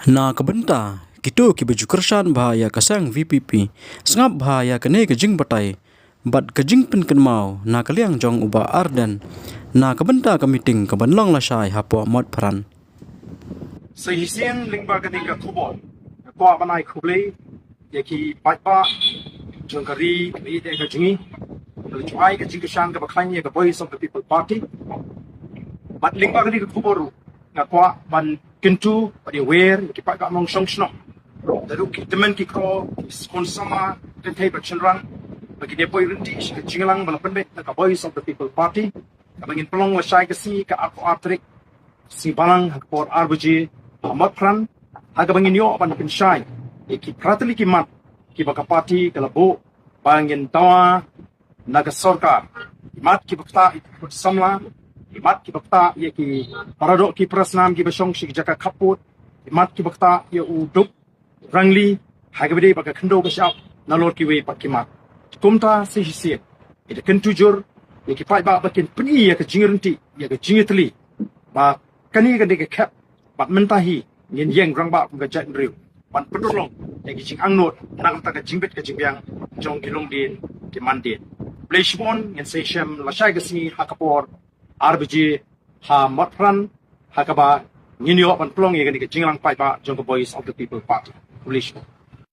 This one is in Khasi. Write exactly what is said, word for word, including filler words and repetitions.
Na ka bynta kito kiba ju kyrshan bha ïa ka seng VPP, sngap bha ïa kane ka jingbatai bad ka jingpynkynmaw na ka liang jong u Bah Ardent na ka bynta ka meeting kaban long lashai hapoh Motphran. Sa shisien lyngba kane ka khubor, nga kwah ban ai khublei ïa ki paidbah jong ka ri kaba ïeit ïa ka jong ngi, kaba ju ai ka jingkyrshan kaba khlaiñ ïa ka Voice of the People Party. Bad lyngba kane ka khubor ruh, nga kwah ban kyntu bad ïa wer ïa ki paidbah nongshong shnong, da ruh ki tymmen ki kro, ki khun samla, kynthei bad shynrang, ba kin ïa poi ryntih sha ka jingïalang ba la pynbeit na ka Voice of the People Party, kaba ngin pynlong lashai ka sngi ka arphew ar tarik, sngi Balang, ha ka por ar baje ha Motphran, ha kaba ngin ïoh ban pynshai ïa ki phra tylli ki mat kiba ka party ka la buh ba ngin dawa na ka sorkar. Ki mat kiba ktah ïa ki khun samla, ki mat kiba ktah ïa ki paradoh ki parasnam kiba shong sha ki jaka khappud, ki mat kiba ktah ïa u duk rangli, ha kaba ïadei bad ka khyndew ba shyiap, nalor kiwei pat ki mat. Kumta sa shisien, ngi da kyntu jur ïa ki paidbah ba kin pyni ïa ka jingryntih, ïa ka jingïatylli, ba kane ka dei ka khep bad mynta hi ngin ïeng rangbah kum ka jaitbynriew ban pynurlong ïa ki jingangnud na ka bynta ka jingbit ka jingbiang jong ki longdien ki mandien. Khublei shibun, ngin sa ïashem lashai ka sngi ha ka por ar baje ha Motphran, ha kaba ngin ïoh ban pynlong ïa kane ka jingïalang paidbah jong ka Voice of the People Party. Khublei shibun.